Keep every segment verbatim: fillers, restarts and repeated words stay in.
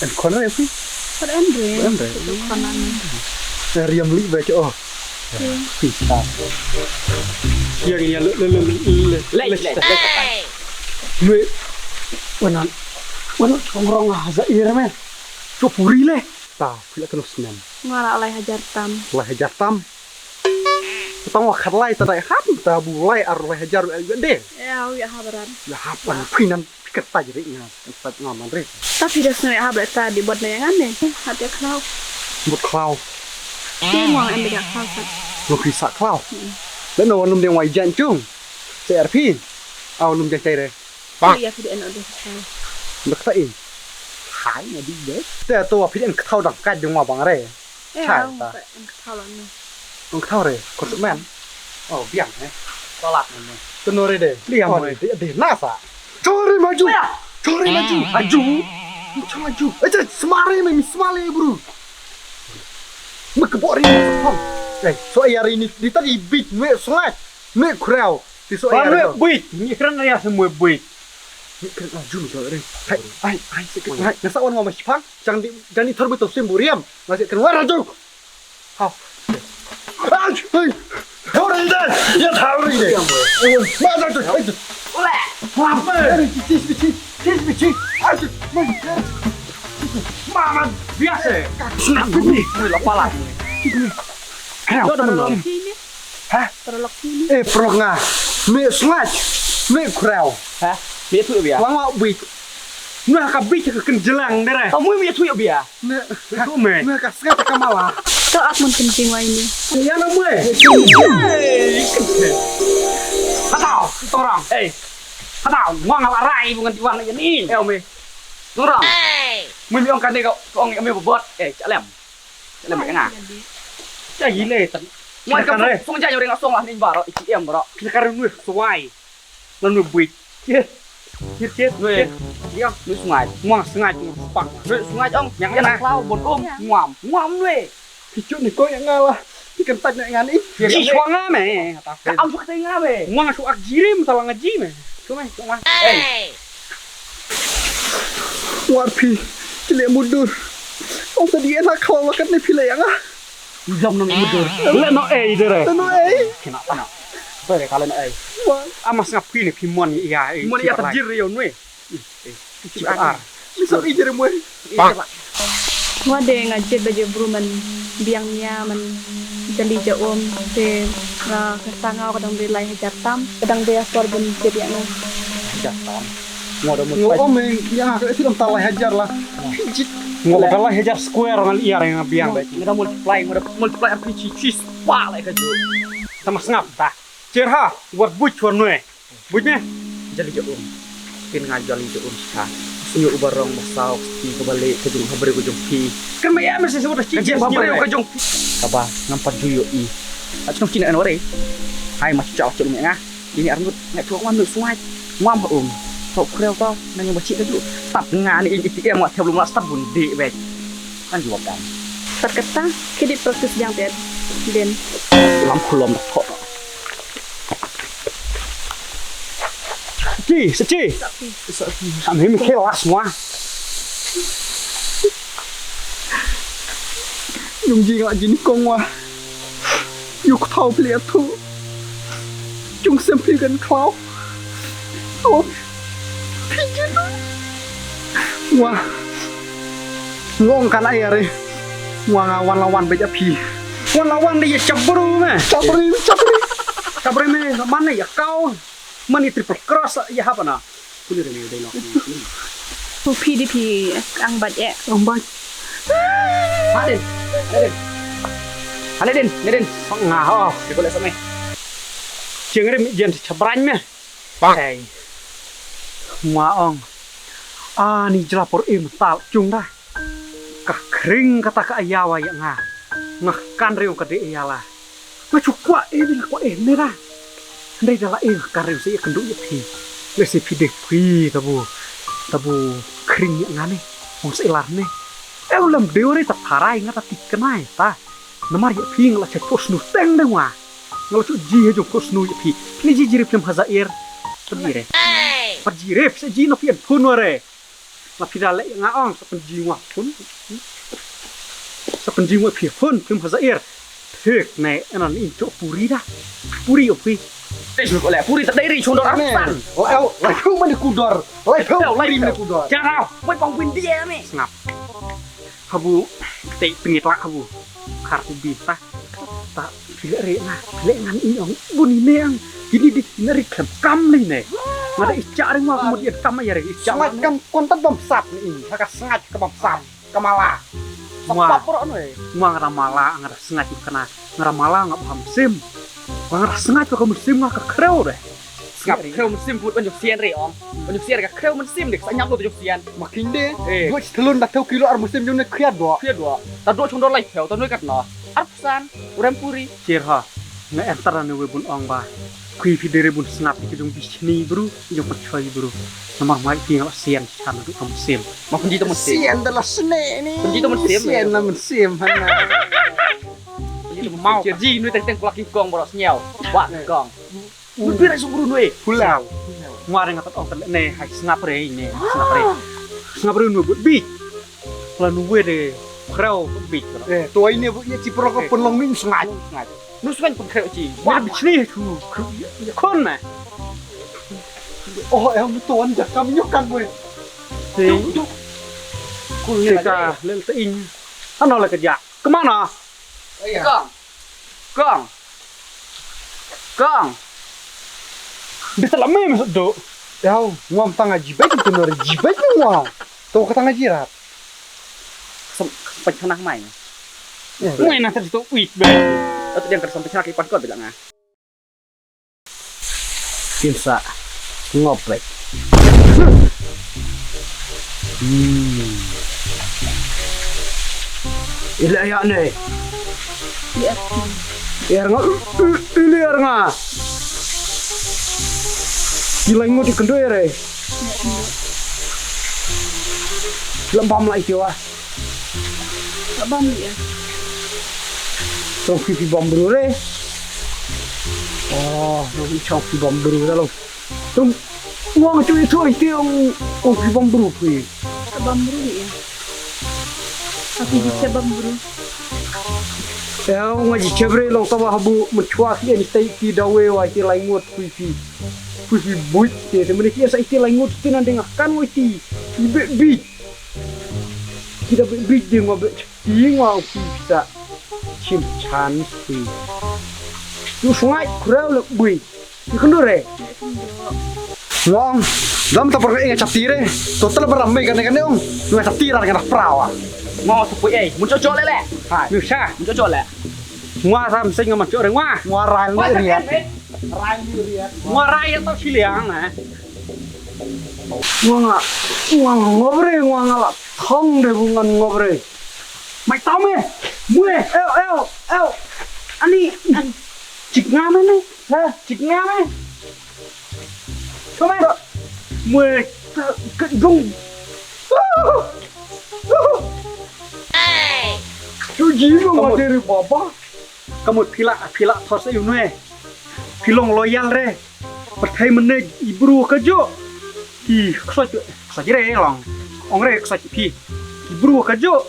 En khon re phi? Khon en re. Khon en re. Khon en. Riam li ba cho. Phi ta. Ya ya le le le le. Lej lej lej. Nui. Wanan. Wanan rong rong ah za ir me. Cho puri le. Ta phi la kano snem. Nga la lai hajar tam. Lai hajar tam. Tang wa khat lai ta dai hap ta bu lai ar lai hajar u de. Ya u ya habaran. Ya hap an phi nan phi ka taj ri nga. Kan taj nga man ri. Ta phi da sne hap le ta di bot ne ngan ne. Hat ya khlau. Bot khlau. Ti ngwang em da khlau sat. Lo phi sa khlau. Le no num deng wai jan chung. Se ar phi. Au num jan chai re. Bang. Ya phi da en adu khlau. Bak ta in. Hai na di de. Te to wa phi en khlau dang kaj deng wa bang re. Eh, chai ta. Ang kthau lang ni. Ang kthau re, kor tu men. Oh, biang eh. Salat ni. Tu no re de. Liam re de, de nasa. Chori maju. Chori maju. Aju. Chori maju. Eh, cek semare me, mi semale bro. Me kebok ri ni. Eh, so ya ri ni di tadi bit me sungai. Me kurau. Ti so ya ri. Bit. Ni kran ya semua bit. Ni kran aju me chori. Hai, hai, hai, sikit. Hai, nasa wan ngomong sipang. Jang di, jang di thor betul sim buriam. Masih keluar aju. Hau. Ai, ai. Thau ri dai. Ya thau ri dai. Ma da tu. Ai tu. Ule. Ma pe. Ai tu. Tis bichi. Tis bichi. Ai tu. Ma. Ma ma. Biasa. Snap ni. Ule pala. Ai. Hah? Terlok sini. Eh, perlok nga. Me sungai. Me kurau. Hah? Me tu biasa. Wang wak bit. Nua ka bit ka kenjelang dere. Kamu me tu biasa. Ne, tu me. Ne ka sngat ka mala. To ak mun kynjing wai ni. Ya na mue. Atau, torang. Eh. Atau, ngwa ngala rai bungan diwan ya ni. Eh, me. Torang. Mun mi ong kan de ko ong ya me bobot. Eh, chalem. Chalem ya nga. Cha hile tan. Ngwa ka song ja yo ring song lah ni baro iki em baro. Kita karun wih suai. Lan nui buit. Kit. Kit kit. Nui. Ya, nui sungai. Muang sungai tu pak. Nui sungai ong. Yang ya klau bon um. Muam. Muam nui. Kichu ni ko yang ngala. Ikan tanya ngani. Ji suang ngame. Ka am suak tengah me. Muang suak jirim salah ngaji me. Cuma cuma. Eh. War phi. Chile mudur. Ong tadi enak kalau lakat ni phi le yang ah. Jam nang mudur. Le no ei dere. No ei. Kena tana. Bere kale no ei. Amas ngap kini phi mon ya ei. Mon ya tajir yo nui. Ar. Misal i jere mui. Wa de nga jet ba je bru man biang nia man jali ja um te nga ka sanga ka dang de lai hajar tam ka dang de asor ben jet ya no. Hajar tam. Ngo da mun. Ngo om ya ka ti dam ta lai hajar la. Ngo da lai hajar square ngal iya nga biang ba. Nga da multiply ngo da multiply ar pi chi chi spa lai ka ju. Tama sngap ta. Cher ha, wat buit chuan nwe. Buit ne? Jali ja um. Kin nga jali ja um sha. Snyu uba rong ba saw, sti ka ba le, ka jong ha bre ka jong phi. Kan ma ya ma se se wat chi. Ka jong ha bre ka jong phi. Ka ba ngam pat ju yo i. Ach nong chin an ware. Hai ma cha cha lu me nga. Ini arngut ngai thuak wan nu suai. Ngam ha um. Tau kreu tau nang ba chi ka ju. Stap nga ni in iti em wa thep lu ma stap bun di wek. Kan jawab kan. Pat kata kidi practice jang te den. Lam khulom da kho. Ki, sa chi. Sa chi. Am him ke las mwa. Yung ji nga jin kong wa. Yuk thau pli athu. Jung sem phi kan khlau. Oh. Phi jin. Wa. Ngong kan ai are. Wa nga wan la wan ba ja phi. Wan la wan de ya chabru me. Chabru, chabru. Chabru me, man ne ya kau. Man ni triple cross ya hapana. Kuli re me dai lok. Tu phi di phi ang bat ya. Ang bat. Hadin. Hadin. Hadin, hadin. Nga ho. Di boleh samai. Jeng rim jen chabrang me. Hey. Nga ong. Ani jela por im tal chung da. Ka kring kata ka ayawa ya nga. Nga kan riu ka de aya la. Nga chu kwa e de la kwa e ne da. Ndai da la e nga kan riu se ya kendu ya phi. Le se phi de phi tabu. Tabu kring ya nga ne. Ong se lar ne. E ulam de ore ta parai nga ta ti kenai ta. Namar ya phi nga la chai pos nu teng de nga. Nga la chu ji ha jong ko snu ya phi. Phi ji ji rip lem ha za er. Pajire. Pajire phi ji no phi an phun ware. La phi da leh nga ong sa pynjingwa phun. Sa pynjingwa phi phun phim ha zair. Thik ne anan in cho puri da. Puri o phi. Te shu ko leh puri ta dei ri chundor Ne. San. Lai phew mane kudor. Lai phew, lai phew mane kudor. Jarau. Wei pang win dia ne. Sngap. Habu te pingit lak habu. Khar tu bi ta. Ta pile re na. Pile ngan in ong bun ne ang. Kini di na ri khlem kam ni ne. Nga da icha ring wa mo di kam ya re icha. Sngap kam kon ta bam sap ni. Haka sngap ka bam sap. Ka mala. Nga. Sap pap ro noi. Nga nga da mala nga da sngap kana. Nga da mala nga bam sim. Nga da sngap ka sim nga ka khreu de. Sngap khreu mynsiem put ban jong sian re ong. Ban jong sian ka khreu mynsiem de sa nyam lo jong sian. Ma king de. Eh. Dua thlun da thau kilo ar mynsiem jong ne khia dua. Khia dua. Ta dua chong dor lai khreu ta noi kat na. Ar pusan. Urem puri. Chir ha. Nga enter ne we bun ong ba. Kui phi dere bun sngap ki jong bichni bru, jong pachoi bru. Namar mai ki ngal sian chan du kam sim. Ma pun ji to mynsiem. Sian da la sne ni. Pun ji to mynsiem. Sian la mynsiem hana. Pun ji to mau. Chir ji nu teng teng kulak ki kong bro sniaw. Ba kong. Wut bi rai sum brun wei. Pulau. Ngwa ring atat ong ne hai sngap re ne sngap re. Sngap re nu but bi. Plan we de krau but bi. Eh, to ai ne bu ye ci pro ko pun long ning sngai. Sngai. Nu sngai pun krau ci. Wa bi chni chu. Kon na. Oh, eh, mu to an ja kam nyu kan we. Te. Te ka lel te in. Ano la ka ja. Kemana? Kong. Kong. Kong. Bisa lama masuk tu. Yau, ngam tanga jibai tu nor jibai tu ngam. Tu ka tanga jirat. Sem panchanah mai. Mai na tu wit be. Atau dia kerasa panchanah ipan kau bilang ah. Kinsa ngop lek. Hmm. Ila ya ne. Iya. Iya nga. Ila ya nga. Ila ngut ikan doy re. Lembam lah itu ah. Abang dia. Tong phi phi bam bru re. Oh, tong phi chau phi bam bru da lo. Tong wang chu itu iti ong ong phi bam bru phi. Abang bru dia. Aku bisa bam bru. Ya, ngaji chebre long tawa habu menchua ki en tai ki dawe wa ki lai ngot phi phi. Phi phi buit ki te mene ki sa iti lai ngot ti nan deng akan wa iti. Ibe bi. Kita bit bit ding wa bit. Ti ngwa u pisa. Chim chan si. Tu sungai kurau lek bui. Ni kundu re. Wang. Dam ta perke inga chati re. Total beram mai kane kane ong. Ngai chati ra kane prawa. Ngwa tu pui eh. Mun cocok lele. Hai. Nusa. Mun cocok le. Ngwa ram sing ngam cok re ngwa. Ngwa rai le riat. Rai le riat. Ngwa rai yang tau siliang eh. Ngwa nga, ngwa nga ngobre, ngwa nga la thong de bu ngan ngobre. Mai tau me, mue, eu, eu, eu. Ani, an, chik nga me ne, ha, chik nga me. Tau me, mue, ta, ke, dung. Tu ji mo ma deri baba. Kamut phila, phila thos e unwe. Philong loyal re. Pathai mene i bru ka jo. Ki ksoj ksoj re long. Ong re ksoj phi. Ki bru ka jo.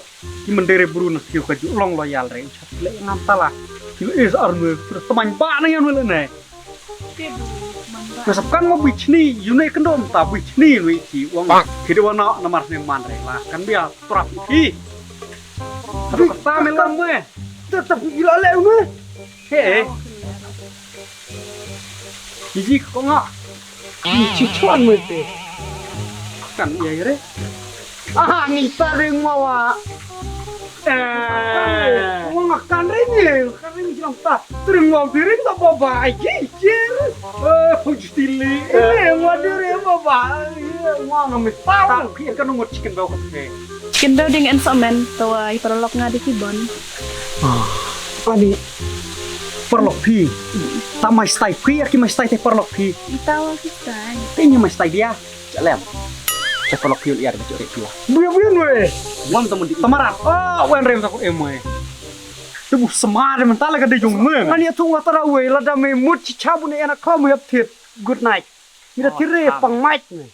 Ki mende re bru na phi ka jo long loyal re. Chat le ngam tala. Ki le is arnu. Teman ba na yan wala ne. Na sap kan mo bichni, yu ne kendo ta bichni wi ki wang. Ki de wana na mar ne man re la. Kan bia trap phi. Aduh kata me lam we. Tetap gila le me. He. Iji ko nga. Ni chichon mo te. Kan ya re. Ah, ni ta ring wa wa. Eh. Wa nga kan ring ni, kan ring jong ta. Ring wa ring ta baba ai ji jir. Eh, puji tili. Eh, wa diri baba. Wa nga me ta. Ta pi kan ngot chicken bau ka te. Chicken bau ding en somen, to wa i paralok nga di kibon. Ah. Ani. Paralok phi. Ta mai stai phi, aki mai stai te paralok phi. Ita wa ki stai. Te ni mai stai dia. Chalem. Che paralok phi ul iar ke churi phi. Buya buya nwe. Wan tamun di. Tamarat. Ah, wan rem takut em we. Tebu semar mentala ka de jong me. Ngani atu wa tara we, lada me mut chi chabu ne ana kau me hap thit. Good night. Mira tire pang mic ne.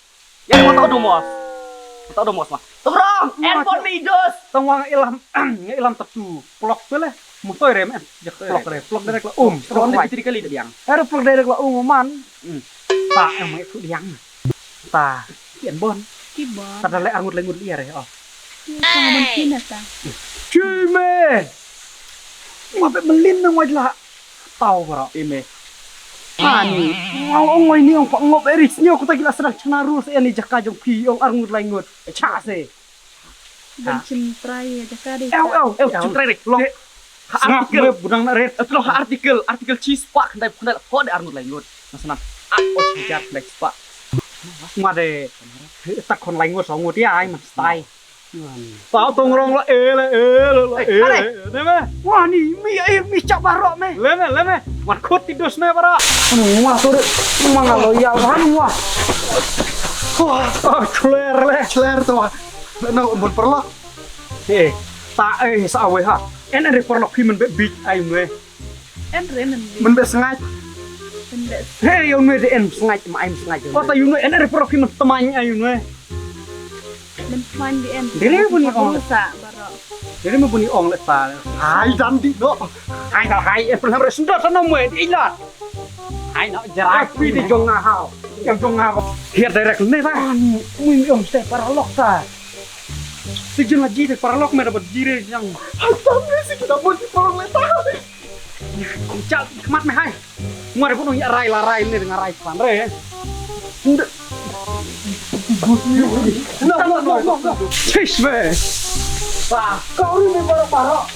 Ya ko to do mos. Tau do mos ma. Tong rong, en por mi dos. Tong wang ilam, ngi ilam tatu. Plok bele. Mutoi re men. Jak plok re, plok direct la um. Plok direct la um. Ere plok direct la um man. Ta em ngi tu diang. Ta. Kian bon. Ki bon. Ta da le arngut lengut liar re. Oh. Ki bon kina ta. Chui me. Ma be melin nang waj la. Tau bara. Ime. Ani. Ngau ong ngoi ni ong pak ngop eris ni ong kota gila sedang chana rus eni jaka jong pi ong arngut lengut. Cha se. Ban chim trai ïa jaka dei. Ew, ew, ew, chim trai dei. Long. Ha artikel. Budang na red. Long ha artikel, artikel chi spah khyndai, khyndai la pho de arngut laingut. Na sana. Ah, oh, chi jar khyndai spah. Ma de. Tak khon laingut, saw ngut ïa ai man stai. Tau tong rong la e la e la la e la e. Ne me. Wah ni mi e mi chak barok me. Le me, le me. Wan khut ti dus me barok. Wah tu de. Mang lo ïa wan wah. Wah, oh, clear le. Clear tu wah. No, bun perlok. Eh, ta eh sa awei ha. En en re perlok hi men be big ai me. En re men big. Men be sngait. Men be. Hey, yun me de en sngait ma ai sngait. Kota yun me en en re perlok hi men temain ai yun me. Men temain di en. Dere bun ni ong. Sa baro. Dere me bun ni ong le ta. Hai dan di no. Hai da hai e perlok re sendot sana me di ilat. Hai no jerai pi di jong nga hau. Jong jong nga. Hiar direct ne ta. Mui mi ong se paralok ta. Sijin la jire paralok me dapat jire yang. Hai tam ne si kita pun di paralok ta. Chal khmat me hai. Ngwa de pun ong ya rai la rai ne dengan rai pan re. No no no no. Chish me. Ba kau ni me paralok.